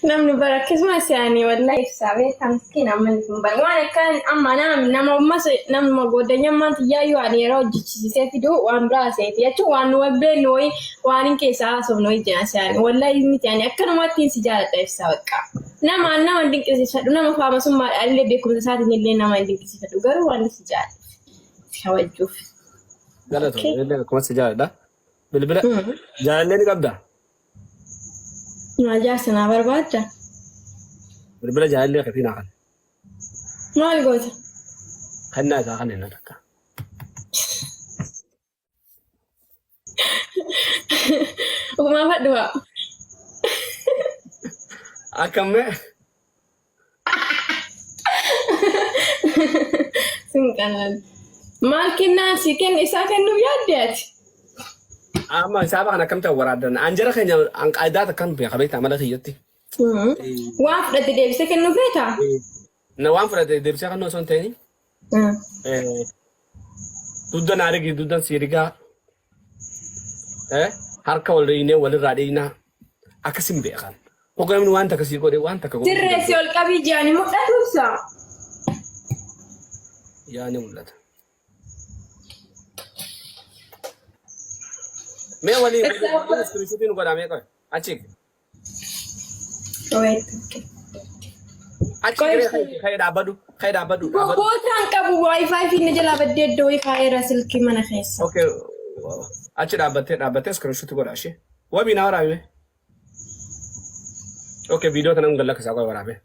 Namni bara akkasumas yaani wallahi ibsaa beektaa miskiin amma inni kun bara waan akka amma nama nama ammas namuma goodanyammaan tiyyaayyuu ani yeroo hojjechisiisee fidu waan biraa seeti jechuun waan nu beeknu wayii waan hin keessaa haasofnu wayii jira yaani wallahi miti ani akkanumatti si jaaladha ibsaa bakka nama nama hin dinqisiifadhu nama faamasummaadhaan illee beekumsa isaatiin illee nama hin dinqisiifadhu garuu waan si jaaladhu si kabajuuf. Galatoomi. Illee akkuma si jaaladha. Bilbila jaalallee ni qabdaa? Maal jaarsa naa barbaadda? Bilbila jaalallee keetii naa kenni. Maal goota? Kennaa isaa kan inni takka. Umaa fadhu haa. Akkammee Sin qanan. Maal kennaa si kennu isaa kennuuf yaadde ati? Amma hisaaba kana akkamitti waraabdan? An jara keenya an qaayidaa takkan beeka beektaa mala kiyyatti. Waan fudhate deebisee kennuu feetaa? Na waan fudhate deebisee kennuu osoo hin ta'in dugda naa rigi dugdan sii rigaa harka wal riinee walirraa dhiinaa akkasin beekan. Hogga namni waan takka sii godhe waan takka godhuu Sirreessi ol qabii ji'aan hin mul'atu ibsa. Yaa ni mul'ata. Mee walii walii iskiriishuutii nu godhaa mee qoy achi achi Qoy ka'ee ka'ee dhaabbadhu ka'ee dhaabbadhu dhaabbadhu. Bootaan qabu wifi fi inni jalaa baddee iddoo wayii kaa'eera silkii mana keessa. Okay achi dhaabbattee dhaabbattee iskiriishuutii godhaa ishee. Wabii naa waraabime. Okay viidiyoo kana hin gallakkisaa qoy waraabee.